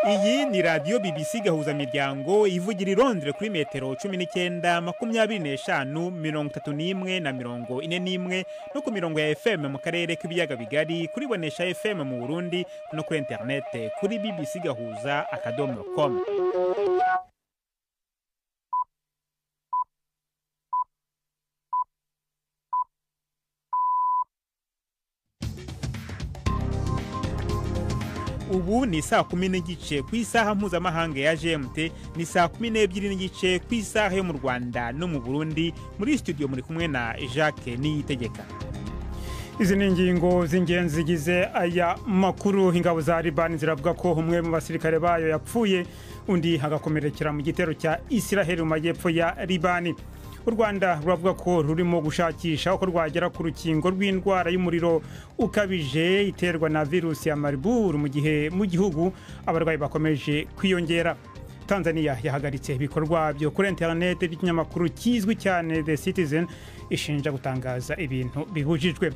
Iyi ni radiyo BBC Gahuzamiryango ivugira i Londres kuri metero 19, 25, 31 na 41, no ku mirongo ya FM mu karere k'ibiyaga bigari, kuri Bonesha FM mu Burundi, no kuri interinete kuri bbcgahuza.com. Ubu ni 10:30 ku isaha mpuzamahanga ya GMT, ni 12:30 ku isaha yo mu Rwanda no mu Burundi. Muri studio muri kumwe na Jacques Niyitegeka. Izi ni ingingo z'ingenzi zigize aya makuru. Ingabo za Libani ziravuga ko umwe mu basirikare bayo yapfuye, undi agakomerekera mu gitero cya Israel mu majyepfo ya Libani. U Rwanda ruravuga ko rurimo gushakisha uko rwagera ku rukingo rw'indwara y'umuriro ukabije iterwa na virusi ya Marburg, mu gihe mu gihugu abarwayi bakomeje kwiyongera. Tanzania yahagaritse ibikorwa byo kuri interineti by'ikinyamakuru kizwi cyane The Citizen, ishinja gutangaza ibintu bibujijwe.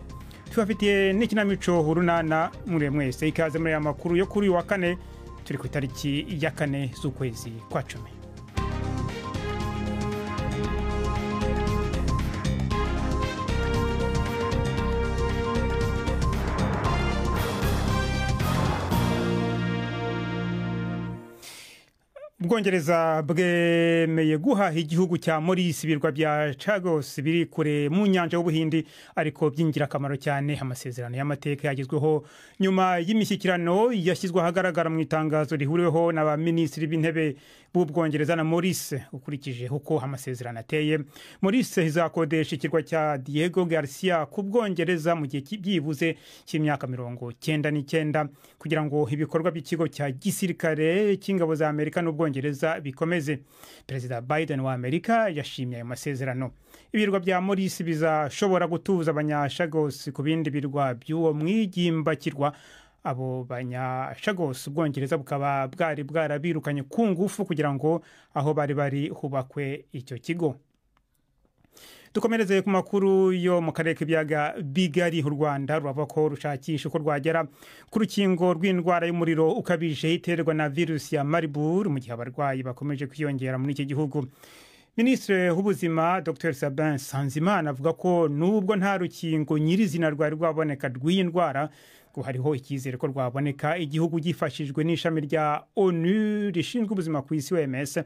Tubafitiye n'ikinamico Urunana. Muri mwese ikaze muri aya makuru yo kuri uyu wa kane, turi ku itariki ya 4 z'ukwezi kwa 10. Ubwongereza bwemeye guha igihugu cya Maurice ibirwa bya Chagos biri kure mu nyanja y'Ubuhindi, ariko by'ingirakamaro cyane. Amasezerano y'amateka yagezweho nyuma y'imishyikirano yashyizwe ahagaragara mu itangazo rihuriweho na ba minisitiri b'intebe b'Ubwongereza na Maurice. Ukurikije uko amasezerano ateye, Maurice izakodesha ikirwa cya Diego Garcia ku Bwongereza mu gihe byibuze cy'imyaka 99, kugira ngo ibikorwa by'ikigo cya gisirikare cy'ingabo za Amerika n'Ubwongereza bikomeze. Perezida Biden wa Amerika yashimye ayo masezerano. Ibirwa bya Maurice bizashobora gutuza abanyashagos ku bindi birwa by'uwo mwigimbakirwa. Abo banyashagos Ubwongereza bukaba bwari bwarabirukanye ku ngufu kugira ngo aho bari bari hubakwe icyo kigo. Dukomereze ku makuru yo mu karere k'ibiyaga bigari. U Rwanda ruravuga ko rushakisha uko rwagera ku rukingo rw'indwara y'umuriro ukabije iterwa na virusi ya Marburg, mu gihe abarwayi bakomeje kwiyongera muri iki gihugu. Minisitiri w'Ubuzima Dr Sabin Nsanzimana avuga ko nubwo nta rukingo nyirizina rwari rwaboneka rw'iyi ndwara, ngo hariho icyizere ko rwaboneka igihugu gifashijwe n'ishami rya ONU rishinzwe ubuzima ku isi, OMS.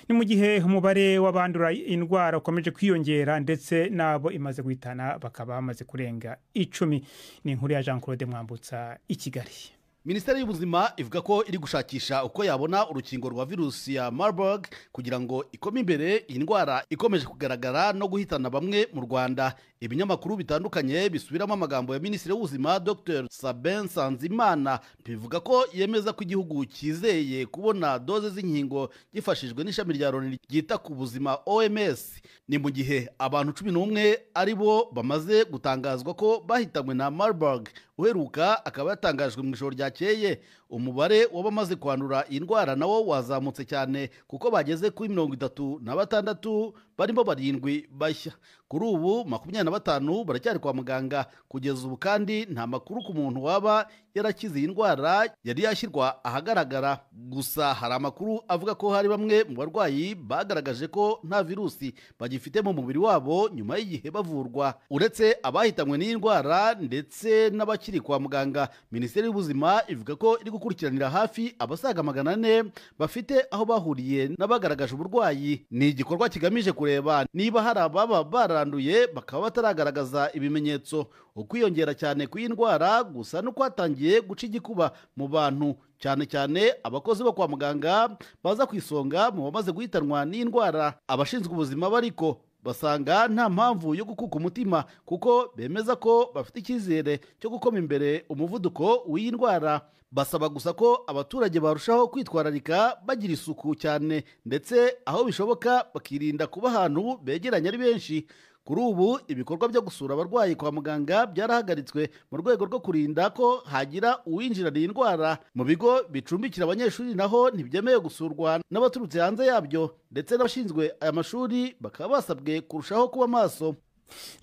Ni mu gihe umubare w'abandura indwara ukomeje kwiyongera, ndetse n'abo imaze guhitana bakaba bamaze kurenga 10. Ni inkuru ya Jean Claude Mwambutsa i Kigali. Minisiteri y'Ubuzima ivuga ko iri gushakisha uko yabona urukingo rwa virusi ya Marburg kugira ngo ikome imbere iyi ndwara ikomeje kugaragara no guhitana bamwe mu Rwanda. Ibinyamakuru bitandukanye bisubiramo amagambo ya Minisitiri w'Ubuzima Dr Sabin Nsanzimana, bivuga ko yemeza ko igihugu cyizeye kubona doze z'inkingo gifashijwe n'ishami rya Loni ryita ku buzima, OMS. Ni mu gihe abantu 11 ari bo bamaze gutangazwa ko bahitanywe na Marburg, uheruka akaba yatangajwe mu ijoro ryakeye. Umubare w'abamaze kwandura iyi ndwara nawo wazamutse cyane, kuko bageze kuri 36, barimo 7 bashya. Kuri ubu 25 baracyari kwa muganga. Kugeza ubu kandi nta makuru ku muntu waba yarakize iyi ndwara yari yashyirwa ahagaragara. Gusa hari amakuru avuga ko hari bamwe mu barwayi bagaragaje ko nta virusi bagifite mu mubiri wabo nyuma y'igihe bavurwa. Uretse abahitanywe n'iyi ndwara ndetse n'abakiri kwa muganga, Minisiteri y'Ubuzima ivuga ko iri gukurikiranira hafi abasaga 400 bafite aho bahuriye n'abagaragaje uburwayi. Ni igikorwa kigamije kureba niba hari ababa baranduye bakaba bataragaragaza ibimenyetso. Ukwiyongera cyane kw'iyi ndwara gusa no kwatangiye guca igikuba mu bantu, cyane cyane abakozi bo kwa muganga baza ku isonga mu bamaze guhitanwa n'iyi ndwara. Abashinzwe ubuzima bariko basanga nta mpamvu yo gukuka umutima, kuko bemeza ko bafite icyizere cyo gukoma imbere umuvuduko w'iyi ndwara. Basaba gusa ko abaturage barushaho kwitwararika, bagira isuku cyane, ndetse aho bishoboka bakirinda kuba ahantu begeranye ari benshi. Kuri ubu ibikorwa byo gusura abarwayi kwa muganga byarahagaritswe mu rwego rwo kurinda ko hagira uwinjirana iyi ndwara. Mu bigo bicumbikira abanyeshuri naho ntibyemewe gusurwa n'abaturutse hanze yabyo, ndetse n'abashinzwe aya mashuri bakaba basabwe kurushaho kuba maso.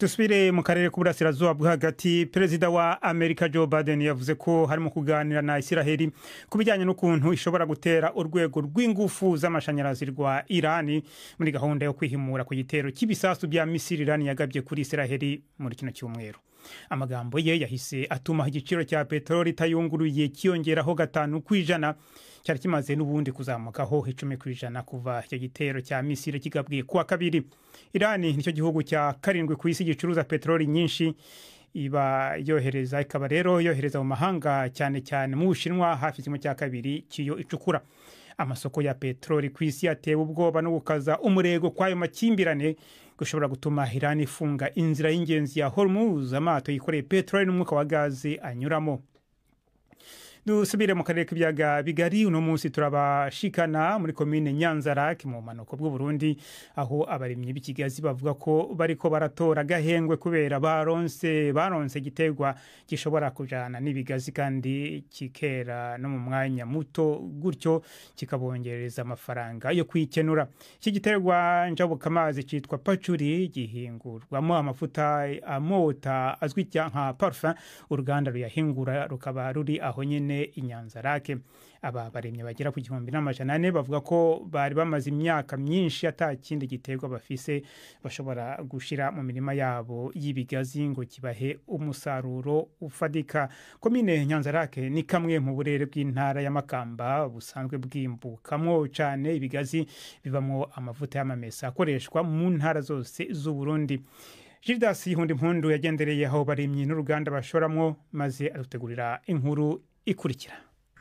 Dusubire mu karere k'uburasirazuba bwo hagati. Perezida wa Amerika Joe Biden yavuze ko harimo kuganira na Isiraheli ku bijyanye n'ukuntu ishobora gutera urwego rw'ingufu z'amashanyarazi rwa Irani muri gahunda yo kwihimura ku gitero cy'ibisasu bya misiri Irani yagabye kuri Isiraheli muri kino cyumweru. Amagambo ye yahise atuma igiciro cya peteroli itayunguruye kiyongeraho 5%, cyari kimaze n'ubundi kuzamukaho 10% kuva icyo gitero cya misiri kigabwiye kuwa kabiri. Irani nicyo gihugu cya karindwi ku isi gicuruza peteroli nyinshi iba yohereza, ikaba rero yohereza mu mahanga, cyane cyane mu Bushinwa, hafi 1/2 cy'iyo icukura. Amasoko ya peteroli ku isi yatewe ubwoba no gukaza umurego kw'ayo makimbirane gushobora gutuma Iran ifunga inzira y'ingenzi ya Hormuz amato yikoreye peteroli n'umwuka wa gazi anyuramo. Dusubire mu karere k'ibiyaga bigari. Uno munsi turabashikana muri komine Nyanzarake mu bumanuko bw'u Burundi, aho abarimyi b'ikigazi bavuga ko bariko baratora agahengwe kubera baronse igiterwa gishobora kujana n'ibigazi kandi kikera no mu mwanya muto, gutyo kikabongereza amafaranga yo kwikenura. Iki giterwa njabukamazi citwa pacuri gihingurwamo amavuta amota azwi nka parfum. Uruganda ruyahingura rukaba ruri aho nyene Inyanzarake. Aba baremye bagera ku 1400 bavuga ko bari bamaze imyaka myinshi ata kindi giterwa bafise bashobora gushira mu mirima yabo y'ibigazi ngo kibahe umusaruro ufadika. Komine Nyanzarake ni kamwe mu burere bw'intara ya Makamba busanzwe bwimbukamwo cane ibigazi bivamwo amavuta y'amamesa akoreshwa mu ntara zose z'u Burundi. Gildas Yihundi Mpundu yagendereye aho barimyi n'uruganda bashoramwo, maze adutegurira inkuru ikurikira.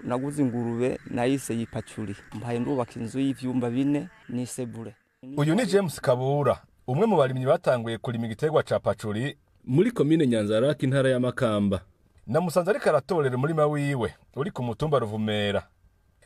Naguze ingurube nayise yipacuri, mpaye ndubaka inzu y'ivyumba 4 n'isebure. Uyu ni James Kabura, umwe mu barimyi batanguye kurima igiterwa ca pacuri muri komine Nyanzarake, intara ya Makamba. Namusanze ariko aratorera umurima wiwe uri ku mutumba Ruvumera.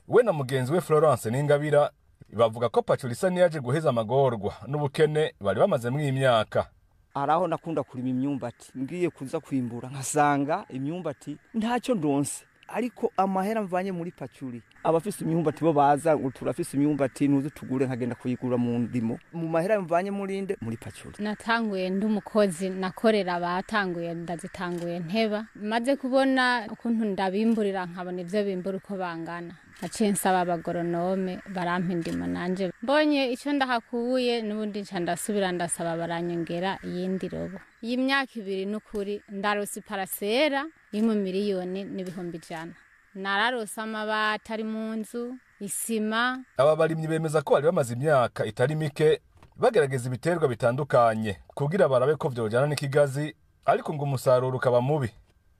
We na mugenzi we Florence Ningabira bavuga ko pacuri isa niyaje guheza amagorwa n'ubukene bari bamazemwo imyaka. Araho nakunda kurima imyumbati, ngiye kuza kwimbura nkasanga imyumbati ntacyo ndonse, ariko amahera mvanye muri pacuri, abafise imyumbati bo baza ngo turafise imyumbati nuze tugure, nkagenda kuyigura mu ndimo mu mahera mvanye muri nde muri pacuri. Natanguye ndi umukozi, nakorera abatanguye, ndazitanguye nteba, maze kubona ukuntu ndabimburira nkabona ivyo bimbura uko bangana, naciye nsaba abagoronome barampa indimo, nanje mbonye icyo ndahakuye n'ubundi nca ndasubira ndasaba baranyongera iyindi robo. Iyi myaka 2 n'ukuri ndarose iparasera y'1,100,000, nararose amabati ari mu nzu, isima. Aba barimyi bemeza ko bari bamaze imyaka itari mike bagerageza ibiterwa bitandukanye kugira barabe ko vyojana n'ikigazi, ariko ngo umusaruro ukaba mubi.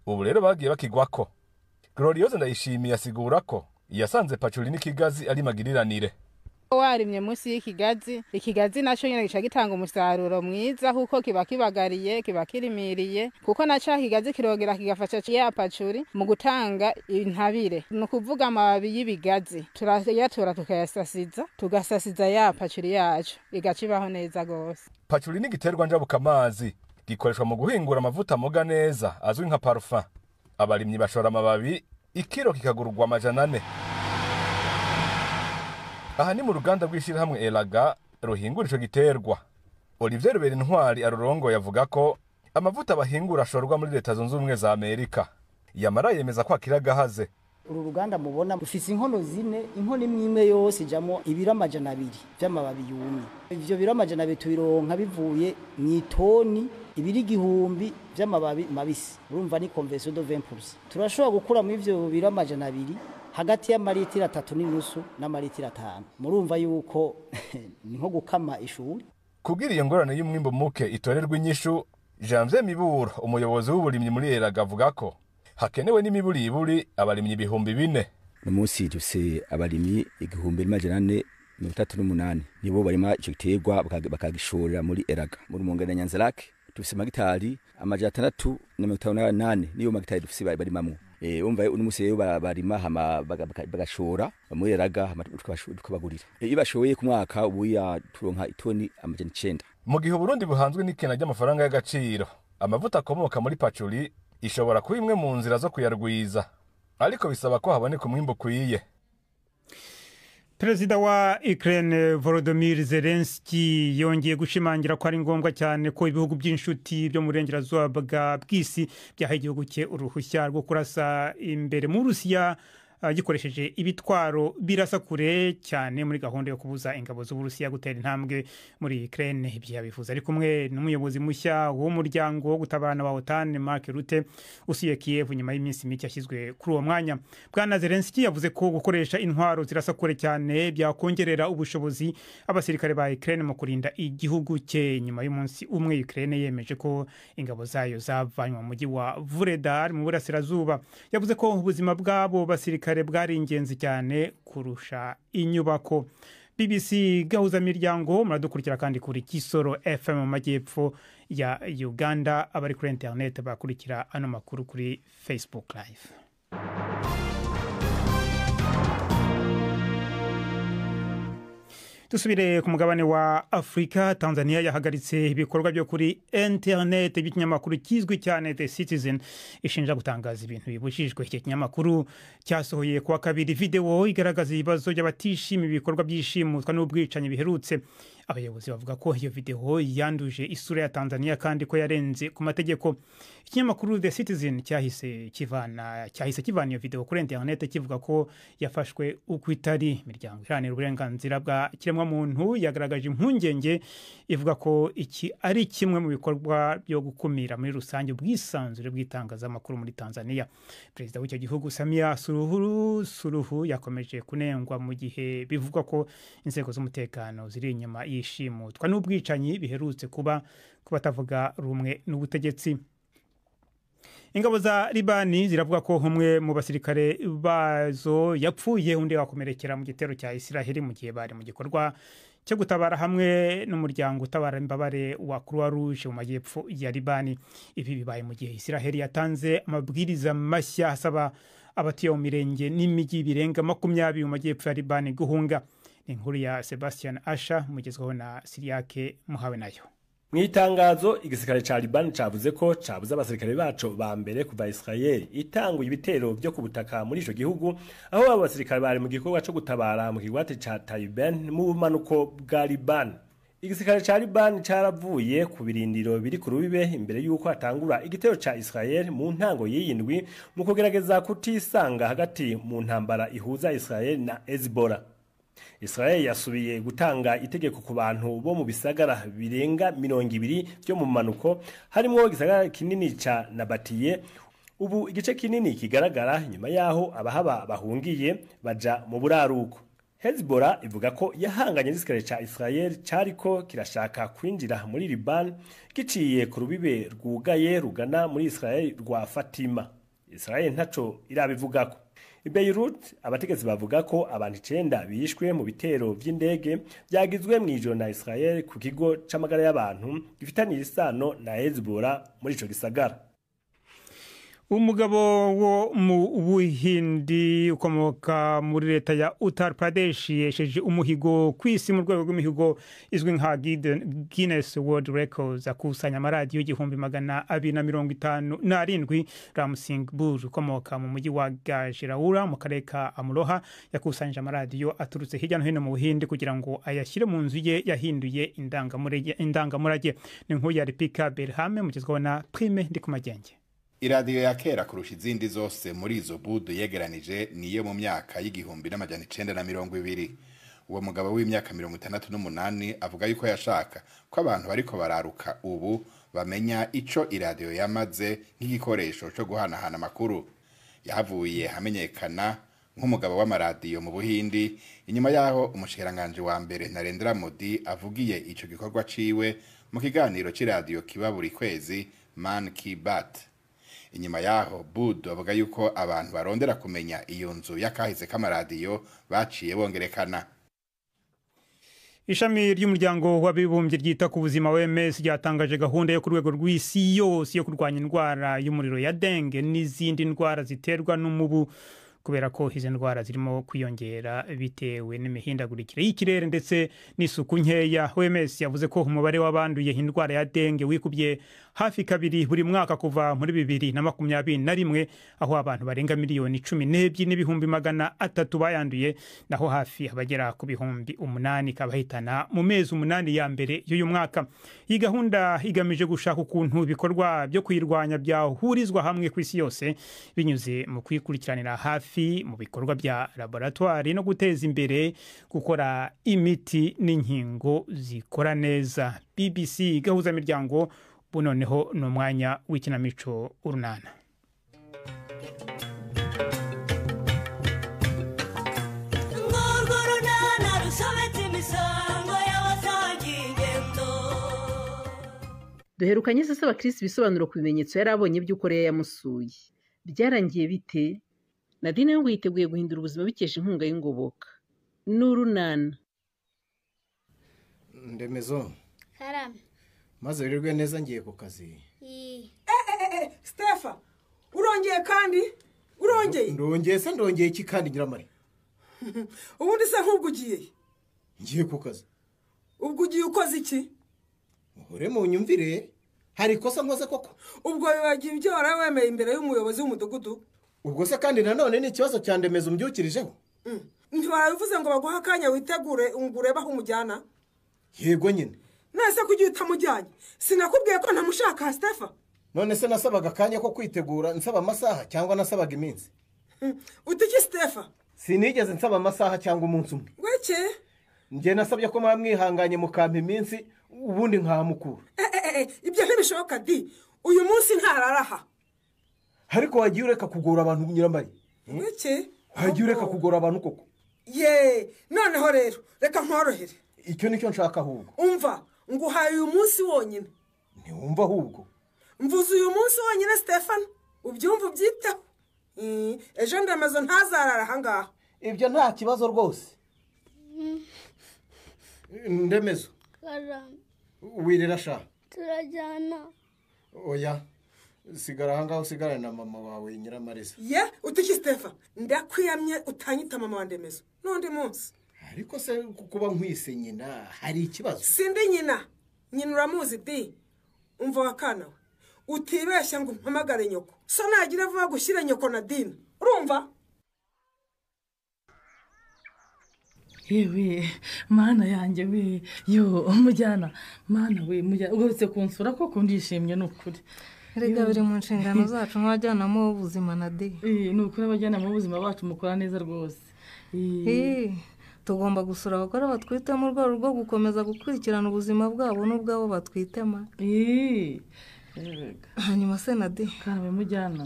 Ubu rero bagiye bakigwako. Gloriose Ndayishimiye asigura ko yasanze pacuri n'ikigazi ari magiriranire. Warimye munsi y'ikigazi, ikigazi naco nyene gica gitanga umusaruro mwiza kuko kiba kibagariye, kiba kirimiriye, kuko na ca kigazi kirongera kigafasha ya pacuri mu gutanga intabire. Ni ukuvuga amababi y'ibigazi turayatora tukayasasiza, tugasasiza ya pacuri yacu igaca ibaho neza gose. Pacuri ni igiterwa njabukamazi gikoreshwa mu guhingura amavuta amoga neza azwi nka parfum. Abarimyi bashora amababi, ikiro kikagurwa 400. Aha ni mu ruganda rw'ishirahamwe Elaga ruhingura ico giterwa. Olivier Ruberintwari arurongo yavuga ko amavuta bahingura ashorwa muri Leta Zunze Ubumwe za Amerika. Yamara yemeza ko akira gahaze. Uru ruganda mubona rufise inkono 4, inkono imwe yose ijamo ibiro 200 vy'amababi yumye. Ivyo biro 200 tubironka bivuye mw'itoni ibiri 1000 vy'amababi mabisi. Urumva ni conversion de 20%. Turashobora gukura mu ivyo biro 200 hagati y'amaritiro 3.5 n'amaritiro 5. Murumva yuko ni nko gukama ishuri. Kugira iyo ngorane y'umwimbo muke itorerwa inyishu, Janvier Miburo, umuyobozi w'uburimyi muri Eraga, avuga ko hakenewe n'imiburiburi abarimyi 4000. No munsi dufise abarimyi 1438 nibo barima ico giterwa bakagishorera muri Eraga. Muri Mongere na Nyanzarake dufise magitari 658, niyo magitari dufise barimamwo. Umva uno musi rero barima hama bagashora muri Eraga hama tukabagurira. Iyo bashoboye ku mwaka ubuya turonka itoni 900. Mu gihe Burundi buhanzwe n'ikena ry'amafaranga y'agaciro, amavuta akomoka muri pacuri ishobora kuba imwe mu nzira zo kuyarwiza, ariko bisaba ko haboneka umwimbu ukwiye. Perezida wa Ukraine Volodymyr Zelensky yongeye gushimangira ko ari ngombwa cyane ko ibihugu by'inshuti byo mu burengerazuba bw'isi byaha igihugu cye uruhushya rwo kurasa imbere mu Burusiya gikoresheje ibitwaro birasa kure cyane muri gahunda yo kubuza ingabo z'Uburusiya gutera intambwe muri Ukraine. Ibyo yabivuze ari kumwe n'umuyobozi mushya w'umuryango wo gutabarana wa OTAN, Mark Rutte, usuye Kiev nyuma y'iminsi mike yashyizwe kuri uwo mwanya. Bwana Zelensky yavuze ko gukoresha intwaro zirasa kure cyane byakongerera ubushobozi abasirikare ba Ukraine mu kurinda igihugu cye. Nyuma y'umunsi umwe Ukraine yemeje ko ingabo zayo zavanywe mu mujyi wa Vuledar mu burasirazuba, yavuze ko ubuzima bw'abo basirikare bwari ingenzi cyane kurusha inyubako. BBC Gahuza Miryango, muradukurikira kandi kuri Kisoro FM mu majyepfo ya Uganda. Abari kuri internet bakurikira ano makuru kuri Facebook Live. Dusubire ku mugabane wa Afurika. Tanzania yahagaritse ibikorwa byo kuri internet by'ikinyamakuru kizwi cyane The Citizen, ishinja gutangaza ibintu bibujijwe. Iki kinyamakuru cyasohoye kuwa kabiri video igaragaza ibibazo by'abatishimiye ibikorwa by'ishimutwa n'ubwicanyi biherutse. Abayobozi bavuga ko iyo video yanduje isura ya Tanzania kandi ko yarenze ku mategeko. Ikinyamakuru The Citizen cyahise kivana iyo video kuri internet, kivuga ko yafashwe uko itari. Imiryango iharanira uburenganzira bwa kiremwamuntu yagaragaje impungenge, ivuga ko iki ari kimwe mu bikorwa byo gukumira muri rusange ubwisanzure bw'itangazamakuru muri Tanzania. Perezida w'icyo gihugu Samia Suluhu yakomeje kunengwa mu gihe bivugwa ko inzego z'umutekano ziri inyuma y'ishimutwa n'ubwicanyi biherutse kuba ku batavuga rumwe n'ubutegetsi. Ingabo za Libani ziravuga ko umwe mu basirikare bazo yapfuye, undi wakomerekera mu gitero cya Israel mu gihe bari mu gikorwa cyo gutabara hamwe n'umuryango utabara imbabare wa Croix Rouge mu majyepfo ya Libani. Ibi bibaye mu gihe Israel yatanze amabwiriza mashya asaba abatuye mu mirenge n'imijyi birenga 20 mu majyepfo ya Libani guhunga. Inkuru ya Sebastian Asha mugezweho na Siriake Muhawe nayo. Mu itangazo igisirikare ca Liban cavuze ko cabuze abasirikare baco ba mbere kuva Israel itanguye ibitero byo ku butaka muri ico gihugu, aho abo basirikare bari mu gikorwa co gutabara mu kigwati ca Taiban mu bumanuko bwa Liban. Igisirikare ca Liban caravuye ku birindiro biri ku rubibe imbere yuko hatangura igitero ca Israel mu ntango y'iyindwi, mu kugerageza kutisanga hagati mu ntambara ihuza Israel na Hezbollah. Israel yasubiye gutanga itegeko ku bantu bo mu bisagara birenga 20 byo mu manuko, harimo igisagara kinini ca Nabatiye. Ubu igice kinini kigaragara nyuma yaho abahaba bahungiye baja mu buraruko. Hezbollah ivuga ko yahanganye n'igisirikare ca Israel cariko kirashaka kwinjira muri Liban giciye ku rubibe rwugaye rugana muri Israel rwa Fatima. Israel ntaco irabivugako. I Beirut abategetsi bavuga ko abantu 9 bishwe mu bitero vy'indege byagizwe mu ijoro na Israel ku kigo c'amagara y'abantu gifitaniye isano na Hezbollah muri ico gisagara. Umugabo wo mu Buhindi ukomoka muri leta ya Uttar Pradesh yesheje umuhigo kw'isi mu rwego rw'imihigo izwi nka Guinness World Records, akusanya amaradiyo 2257. Ramsingh Bur ukomoka mu mujyi wa Gajiraura mu karere ka Amroha yakusanyije amaradiyo aturutse hirya no hino mu Buhindi kugira ngo ayashyire mu nzu ye yahinduye indangamurage. Ni nkuru ya Ripika Berhame mugezweho na Prime Ndikumagenge. Iradiyo ya kera kurusha izindi zose muri izo budu yegeranije niyo mu myaka y'1920. Uwo mugabo w'imyaka 68 avuga yuko yashaka ko abantu bariko bararuka ubu bamenya ico iradiyo yamaze nk'igikoresho co guhanahana amakuru. Yahavuye hamenyekana nk'umugabo w'amaradiyo mu Buhindi inyuma yaho umushikiranganji wa mbere Narendra Modi avugiye ico gikorwa ciwe mu kiganiro c'iradiyo kiba buri kwezi Man Ki Baat. Inyuma yaho Bud avuga yuko abantu barondera kumenya iyo nzu yakahise k'amaradiyo baciye bongerekana. Ishami ry'umuryango w'abibumbye ryita ku buzima OMS ryatangaje gahunda yo ku rwego rw'isi yose yo kurwanya indwara y'umuriro ya dengue n'izindi ndwara ziterwa n'umubu kubera ko izi ndwara zirimo kwiyongera bitewe n'imihindagurikire y'ikirere ndetse n'isuku nkeya. OMS yavuze ko umubare w'abanduye indwara ya denge wikubye hafi kabiri buri mwaka kuva muri 2021, aho abantu barenga 12,300,000 bayanduye, naho hafi abagera ku 8,000 kabahitana mu mezi 8 ya mbere y'uyu mwaka. Iyi gahunda igamije gushaka ukuntu ibikorwa byo kuyirwanya byahurizwa hamwe ku isi yose binyuze mu kwikurikiranira hafi mu bikorwa bya laboratwari no guteza imbere gukora imiti n'inkingo zikora neza. BBC Gahuza Miryango. Ubu noneho ni umwanya w'ikinamico Urunana. Duherukanye se asaba Chris ibisobanuro ku bimenyetso yari abonye by'uko Leah yamusuye. Byarangiye bite? Nadine ngo yiteguye guhindura ubuzima bikesha inkunga y'ingoboka. N'urunana. Ndemezo. Karame. Maze wirirwe neza ngiye ku kazi. Stefa, urongeye kandi? Urongeye? Ndongeye se ndongeye iki kandi Nyiramari? Ubundi se nk'ubwo ugiye? Ngiye ku kazi. Ubwo ugiye ukoze iki? Muhore mu nyumvire, hari ikosa nkoze koko? Ubwo wibagiwe ibyo wari wemeye imbere y'umuyobozi w'umudugudu? Ubwo se kandi nanone ni ikibazo cya Ndemezo umbyukirijeho? Ntiwarabivuze ngo baguhe akanya witegure ngo urebe aho umujyana? Yego nyine. Nese kugiye utamujyanye? Sinakubwiye ko ntamushaka Stefa? None se nasabaga akanya ko kwitegura nsaba amasaha cyangwa nasabaga iminsi? Utiki Stefa? Sinigeze nsaba amasaha cyangwa umunsi umwe. Weke? Njye nasabye ko mwamwihanganye mukampa iminsi ubundi nkamukura. Ibyo ntibishoboka di. Uyu munsi ntararaha. Ariko wagiye ureka kugora abantu Nyiramari? Weke? Wagiye ureka kugora abantu koko? Ye, noneho rero reka nkorohere. Icyo nicyo nshaka ahubwo. Umva, nguhaye uyu munsi wonyine. Ntiwumva ahubwo. Mvuze uyu munsi wonyine Stefan, ubyumva ubyiteho. Ejo Ndemezo ntazarara aha ngaha. Ibyo nta kibazo rwose. Ndemezo. Karame. Wirira sha. Turajyana. Oya. Sigara aha ngaho usigarane na mama wawe Nyiramariza. Ye, utiki Stefan, ndakwiyamye utanyita mama wa Ndemezo. N'undi munsi. Ariko se kuba nkwise nyina hari ikibazo? Sindi nyina. Nyina uramuzi di. Umva wakana we. Utibeshya ngo umpamagare nyoko. So nagira vuba gushyira nyoko na Dina. Urumva? Yewe mana yanjye we, yo umujyana mana we mujyana ugarutse kunsura koko ndishimye nukuri. Erega biri mu nshingano zacu nk'abajyanama b'ubuzima na de. Ni ukuri abajyanama b'ubuzima bacu mukora neza rwose. Tugomba gusura abagore batwite mu rwego rwo gukomeza gukurikirana ubuzima bwabo n'ubwabo batwitema. Hanyuma se Nade, karame mujyana,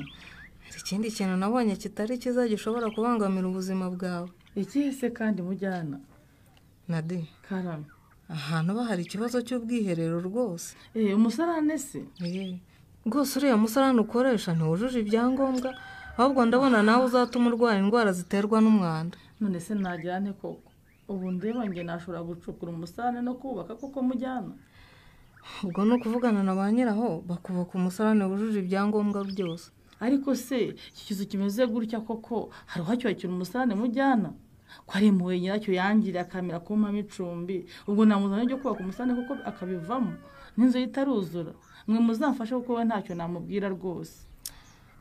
hari ikindi kintu nabonye kitari cyiza gishobora kubangamira ubuzima bwawe. Ikihe se kandi mujyana? Nade, karame, ahantu bahari ikibazo cy'ubwiherero rwose. Umusarane se? Rwose uriya musarane ukoresha ntiwujuje ibyangombwa, ahubwo ndabona nawe uzatuma urwara indwara ziterwa n'umwanda. None se najyane koko? Ubu ndeba nge nashobora gucukura umusarane no kubaka koko mujyana? Ubwo ni ukuvugana na ba nyiraho bakubaka umusarane wujuje ibyangombwa byose. Ariko se iki kizu kimeze gutya koko hari uhacyubakira umusarane mujyana? Ko ari impuhwe nyiracyo yangira akamera kumpamo icumbi, ubwo namuzana ryo kubaka umusarane koko akabivamo n'inzu ye itaruzura? Mwe muzamfashe kuko we ntacyo namubwira rwose.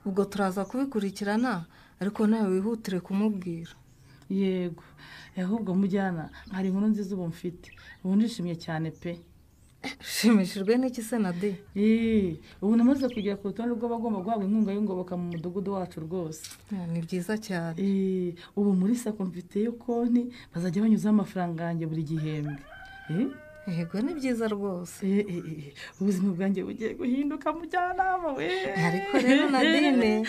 Ubwo turaza kubikurikirana, ariko nawe wihutire kumubwira. Yego, ahubwo mujyana hari inkuru nziza ubu mfite, ubu ndishimye cyane pe. Ushimishijwe n'iki se Nade? Ubu namaze kugera ku rutonde rw'abagomba guhabwa inkunga y'ingoboka mu mudugudu wacu rwose. Ni byiza cyane. Ubu muri sako mfiteyo konti bazajya banyuzaho amafaranga yanjye buri gihembwe. Yego ni byiza rwose. Ubuzima bwanjye bugiye guhinduka mujyanama we. Ariko rero Nadine,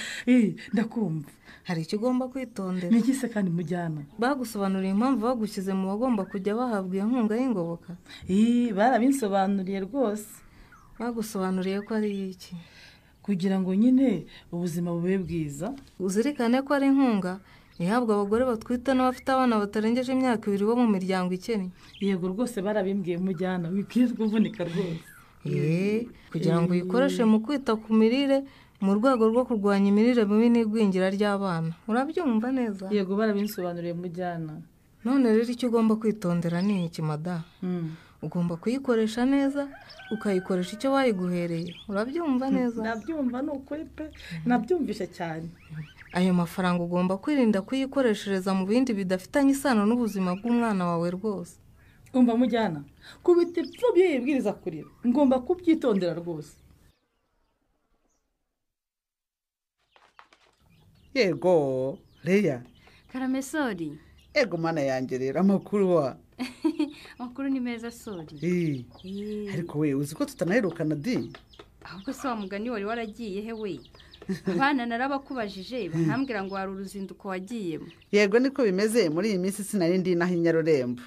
ndakumva. Hari icyo ugomba kwitondera. Ni iki se kandi mujyana? Bagusobanuriye impamvu bagushyize mu bagomba kujya bahabwa iyo nkunga y'ingoboka? Barabinsobanuriye rwose. Bagusobanuriye ko ari iki? Kugira ngo nyine ubuzima bube bwiza. Uzirikane ko ari inkunga ihabwa abagore batwite n'abafite abana batarengeje imyaka 2 bo mu miryango ikennye. Yego rwose barabimbwiye mujyana, wikwiye kuvunika rwose. Kugira ngo uyikoreshe mu kwita ku mirire Mu rwego rwo kurwanya imirire mibi n'igwingira ry'abana. Urabyumva neza? Yego barabinsobanuriye mujyana. None rero icyo ugomba kwitondera ni iki mada? Ugomba kuyikoresha neza, ukayikoresha icyo bayiguhereye. Urabyumva neza? Nabyumva ni ukuri pe, nabyumvishe cyane. Ayo mafaranga ugomba kwirinda kuyikoreshereza mu bindi bidafitanye isano n'ubuzima bw'umwana wawe rwose. Umva mujyana, kubita ipfubyi yibwiriza kurira, ngomba kubyitondera rwose. Yego, Leya. Karame sori. Ego mana yanjye rero amakuru wa. Amakuru ni meza sori. Ariko we uzi ko tutanaherukana di? Ahubwo se wa mugani wari waragiye he we? Abana narabakubajije bakambwira ngo hari uruzinduko wagiyemo. Yego niko bimeze muri iyi minsi sinari ndi naho Inyarurembo.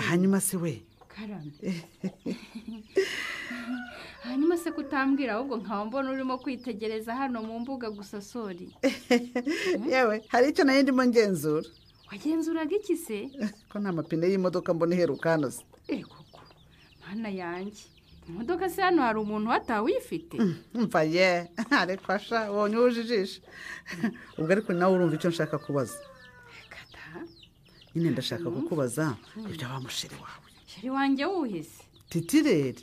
Hanyuma se we? Karame. Hanyuma se kutambwira ahubwo nkaba mbona urimo kwitegereza hano mu mbuga gusa sori. Yewe hari icyo nayo ndimo ngenzura. Wagenzuraga iki se? Ko nta mapine y'imodoka mbona iheruka hano se. Koko mana yanjye, imodoka se hano hari umuntu watawuyifite? Mva ye, ariko asha wonye ujijisha. Ubwo ariko nawe urumva icyo nshaka kubaza. Kata. Nyine ndashaka kukubaza ibyo wa musheri wawe. Sheri wanjye wuhise? Titirere.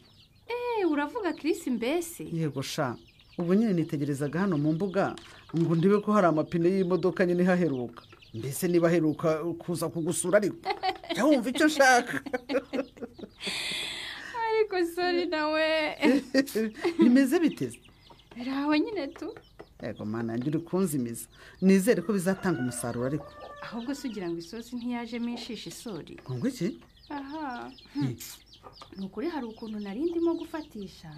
Uravuga Chris mbese? Yego sha, ubu nyine nitegerezaga hano mu mbuga ngo ndibe ko hari amapine y'imodoka nyine haheruka. Mbese niba aheruka kuza kugusura ariko jya wumva icyo nshaka. Ariko sori nawe. Bimeze biteze? Biraho nyine tu. Yego mana yanjye uri kunzimiza. Nizere ko bizatanga umusaruro ariko. Ahubwo se ugira ngo isosi ntiyajemo inshishi sori? Ngo iki? Aha. Ni ukuri hari ukuntu nari ndimo gufatisha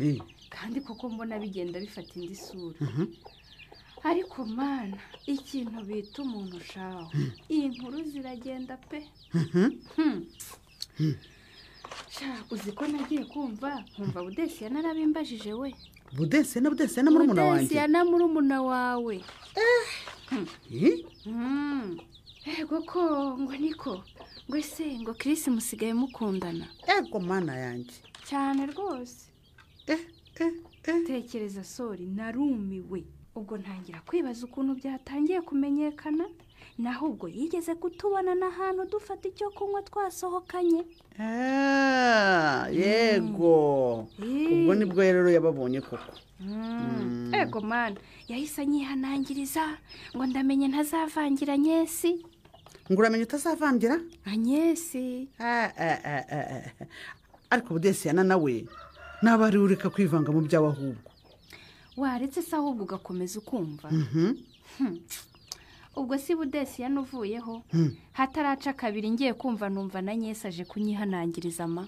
kandi koko mbona bigenda bifata indi sura. Ariko mana ikintu bita umuntu shaho, iyi nkuru ziragenda pe. Sha uzi ko nagiye kumva nkumva Budesiya narabimbajije we. Budesiya na Budesiya na murumuna wanjye? Budesiya na murumuna wawe. Ego ko ngo niko ngo ese ngo Chris musigaye mukundana. Ego mana yanjye. Cyane rwose. Tekereza sori narumiwe. Ubwo ntangira kwibaza ukuntu byatangiye kumenyekana, naho ubwo yigeze kutubona n'ahantu dufata icyo kunywa twasohokanye. Yego. Ubwo nibwo rero yababonye koko. Ego mana, yahise anyihanangiriza ngo ndamenye ntazavangira Anyesi. Ngo uramenye utazavangira? Anyesi. Ariko Budesiyana nawe naba ari ureka kwivanga mu byawe ahubwo. Waretse se ahubwo ugakomeza ukumva. Ubwo si Budesiyana uvuyeho, hataraca kabiri ngiye kumva numva na Nyesi aje kunyihanangiriza ma.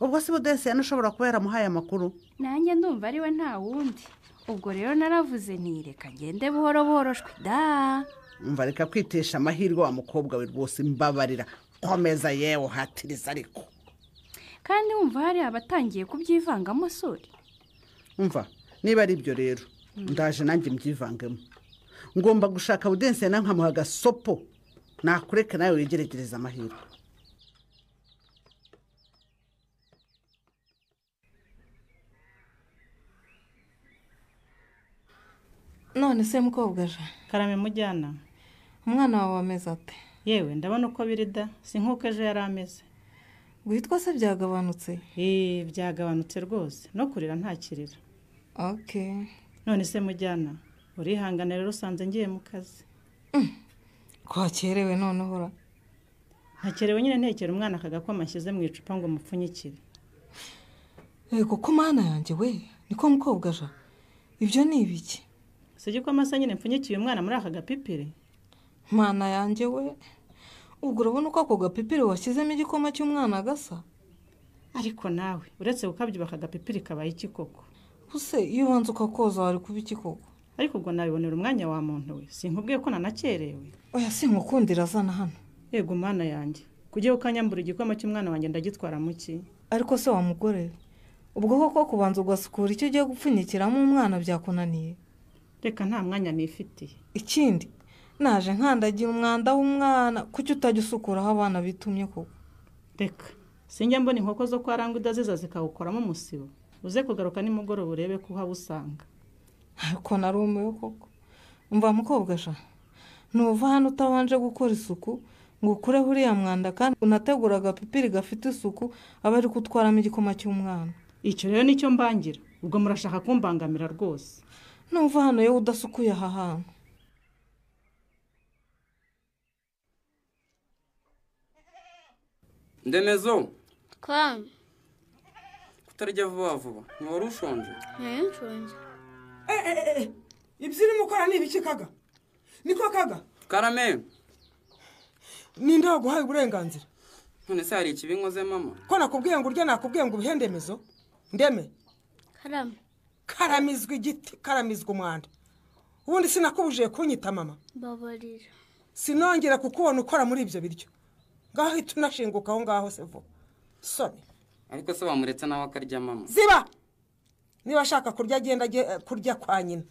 Ubwo si Budesiyana ushobora kuba yaramuhaye amakuru? Nanjye ndumva ari we nta wundi. Ubwo rero naravuze ntireka ngende buhoro buhoro shwi da. Umva reka kwitesha amahirwe wa mukobwa we rwose, mbabarira. Komeza yewe hatiriza ariko. Kandi wumva hari abatangiye kubyivangamo sori. Umva niba ari ibyo rero ndaje nanjye mbyivangemo. Ngomba gushaka Budensiyana nkamuha agasopo, nakureka nawe wigeregereza amahirwe. None se mukobwa je? Karame mujyana. Umwana wawe ameze ate? Yewe ndabona uko biri da, si nkuko ejo yari ameze. Witwa se byagabanutse? Byagabanutse rwose, no kurira ntakirira. Okay. None se mujyana, urihangana rero usanze ngiye mu kazi. Kwakerewe none hora. Ntakerewe nyine ntekera umwana akagakoma nshyize mu icupa ngo mupfunyikire. Koko mana yanjye we, niko mukobwa je. Ibyo ni ibiki? Si igikoma se nyine mpfunyikiye umwana muri aka gapipiri? Mana yanjye we, ubwo urabona uko ako gapipiri washyizemo igikoma cy'umwana gasa? Ariko nawe uretse gukabyubaka agapipiri kabaye iki koko? Use iyo ubanza ukakoza wari kuba iki koko? Ariko ubwo nabibonera umwanya wa muntu we, sinkubwiye ko nanakerewe. Oya sinkukundira azana hano. Yego mana yanjye, kujye ukanyambura igikoma cy'umwana wanjye ndagitwara muki? Ariko se wa mugore, ubwo koko kubanza ugasukura icyo ugiye gupfunyikiramo umwana byakunaniye? Reka nta mwanya nifitiye. Ikindi naje nkandagira umwanda w'umwana, kuki utajya usukura aho abana bitumye koko? Reka sinjya mbona inkoko zo kwa Rangwida ziza zikawukoramo umusibo. Uze kugaruka nimugoroba urebe ko uhaba usanga. Ariko narumiwe koko. Umva mukobwa sha, ntuva hano utabanje gukora isuku ngo ukureho uriya mwanda, kandi unategura agapipiri gafite isuku aba ari gutwaramo igikoma cy'umwana. Icyo rero nicyo mbangira, ubwo murashaka kumbangamira rwose. Ntuva hano yewe udasukuye aha hantu. Ndemezo. Kwame. Kutarya vuba vuba, ntiwari ushonje? Nshonje. Ibyo urimo ukora ni ibiki Kaga? Niko Kaga? Karame. Ninde waguhaye uburenganzira? None se hari ikibi nkoze mama? Ko nakubwiye ngo urye, nakubwiye ngo ubihe Ndemezo? Ndeme. Karame. Karamizwa igiti, karamizwa umwanda. Ubundi sinakubujije kunyita mama. Babarira. Sinongera kukubona ukora muri ibyo biryo. Ngaho hita unashinguka aho ngaho se vuba. Soni. Ariko se wamuretse nawe akarya mama? Ziba! Niba ashaka kurya agenda kurya kwa nyina.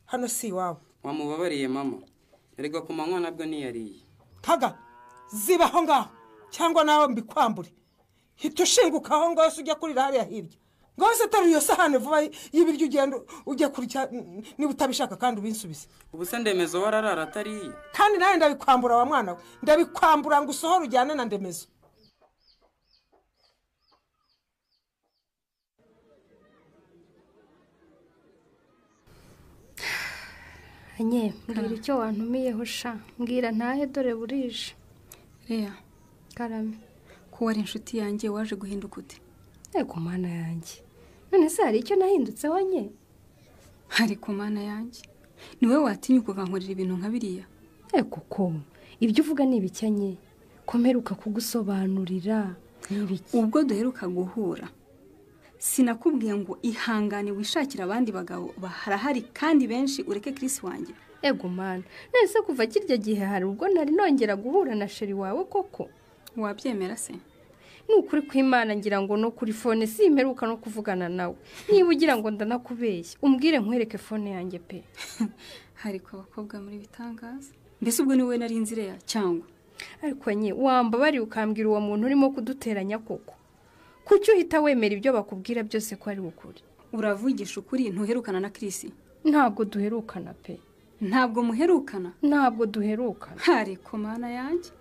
Hano si iwawe. Wamubabariye mama. Erega ku manywa nabwo ntiyariye. Kaga, ziba aho ngaho cyangwa nawe mbikwambure. Hita ushinguka aho ngaho se ujya kurira hariya hirya. Ngaho se terura iyo sahani vuba y'ibiryo ugenda ujya kurya niba utabishaka kandi ubinsubize. Ubu se Ndemezo wararara atariye? Kandi nawe ndabikwambura wa mwana we. Ndabikwambura ngo usohore ujyane na Ndemezo. Anye, mbwira icyo wantumiyeho sha. Mbwira ntahe dore burije. Reya. Karame. Ko wari inshuti yanjye waje guhinduka ute? Ego mana yanjye. None se hari icyo nahindutse wanye? Ariko mana yanjye, ni wowe watinyuka ukankorera ibintu nka biriya? Ego ko ibyo uvuga ni ibiki? Ko mperuka kugusobanurira ni ibiki? Ubwo duheruka guhura sinakubwiye ngo ihangane wishakira abandi bagabo barahari kandi benshi ureke Chris wanjye? Ego mana, none kuva kirya gihe hari ubwo nari nongera guhura na sheri wawe koko? Wabyemera se? Ni ukuri kw'Imana ngira ngo no kuri fone simperuka no kuvugana nawe. Niba ugira ngo ndanakubeshya umbwire nkwereke fone yanjye pe. Hariko abakobwa muri bitangaza. Mbese ubwo ni wowe nari nzi Reya cyangwa? Ariko nye wambabariye ukambwira uwo muntu urimo kuduteranya koko. Kuki uhita wemera ibyo bakubwira byose ko ari ukuri? Uravugisha ukuri, ntuherukana na Chris? Ntabwo duherukana pe. Ntabwo muherukana? Ntabwo duherukana. Ariko mana yanjye,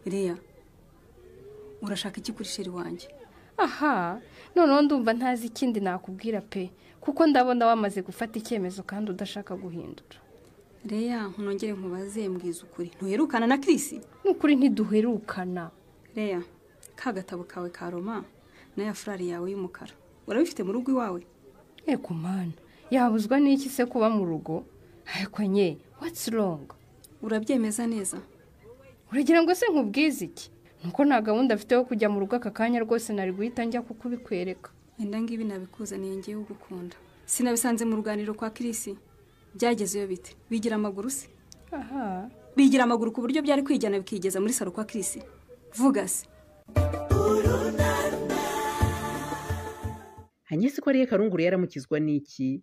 Reya, urashaka iki kuri sheri wanjye? Aha, noneho ndumva ntazi ikindi nakubwira pe, kuko ndabona wamaze gufata icyemezo kandi udashaka guhindura. Reya, nkunongere nkubaze mbwiza ukuri, ntuherukana na Chris? Nukuri ntiduherukana. Reya, ka gatabo kawe ka Roma na ya furari yawe y'umukara urabifite mu rugo iwawe? Ego mana, yabuzwa n'iki se kuba mu rugo? Ariko nye, what's wrong? Urabyemeza neza? Uragira ngo se nkubwize iki? Nuko nta gahunda afite yo kujya mu rugo aka kanya rwose nari guhita njya kukubikwereka. Wenda ngibi nabikuzaniye ngiye ugukunda. Sinabisanze mu ruganiriro kwa Chris. Byagezeyo bite? Bigira amaguru se? Aha. Bigira amaguru ku buryo byari kwijyana bikigeza muri saro kwa Chris. Vuga se. Hanyese ko ariye Karunguru yaramukizwa n'iki?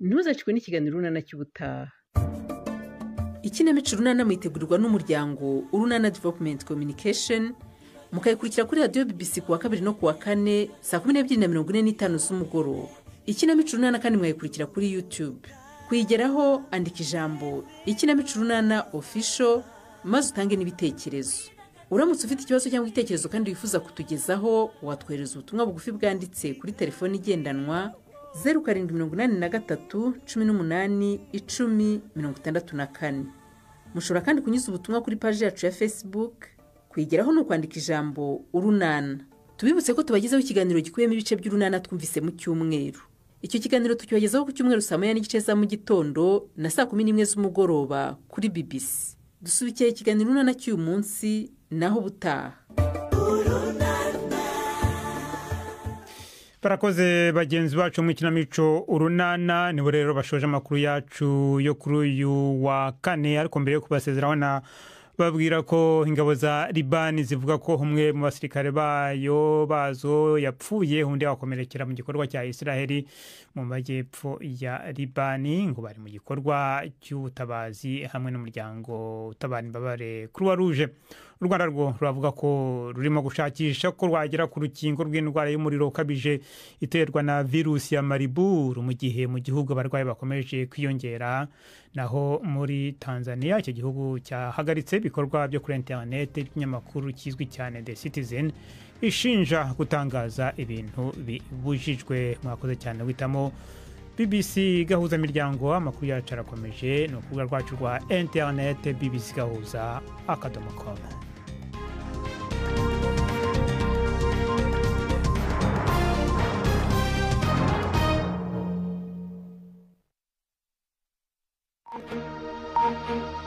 Ntuzacikwe n'ikiganiro Urunana cy'ubutaha. Ikinamico Urunana mwitegurirwa n'umuryango Urunana Development Communication, mukayikurikira kuri radiyo BBC kuwa kabiri no kuwa kane saa 12:45 z'umugoroba. Ikinamico Urunana kandi mwayikurikira kuri YouTube. Kuyigeraho andika ijambo Ikinamico Urunana Official maze utange n'ibitekerezo. Uramutse ufite ikibazo cyangwa igitekerezo kandi wifuza kutugezaho, watwohereza ubutumwa bugufi bwanditse kuri telefoni igendanwa 0783 18 10 64. Mushobora kandi kunyuza ubutumwa kuri paji yacu ya Facebook. Kuyigeraho ni ukwandika ijambo Urunana. Tubibutse ko tubagezaho ikiganiro gikubiyemo ibice by'Urunana twumvise mu cyumweru. Icyo kiganiro tukibagezaho ku cyumweru saa 1:30 za mu gitondo na saa 11 z'umugoroba kuri BBC. Dusubikiye ikiganiro Urunana cy'uyu munsi, naho ubutaha. Barakoze bagenzi bacu mu ikinamico Urunana. Nibo rero bashoje amakuru yacu yo kuri uyu wa kane, ariko mbere yo kubasezeraho na babwira ko ingabo za Libani zivuga ko umwe mu basirikare bayo bazo yapfuye undi akomerekera mu gikorwa cya Israeli mu majyepfo ya Libani, ngo bari mu gikorwa cy'ubutabazi hamwe n'umuryango utabara imbabare Croix Rouge. U Rwanda rwo ruravuga ko rurimo gushakisha ko rwagera ku rukingo rw'indwara y'umuriro ukabije iterwa na virusi ya Mariburu, mu gihe mu gihugu abarwayi bakomeje kwiyongera. Naho muri Tanzania, icyo gihugu cyahagaritse ibikorwa byo kuri interineti by'ikinyamakuru kizwi cyane The Citizen, ishinja gutangaza ibintu bibujijwe. Mwakoze cyane guhitamo BBC Gahuza Miryango. Amakuru yacu arakomeje, ni urubuga rwacu rwa interineti bbcgahuza.com. Thank you.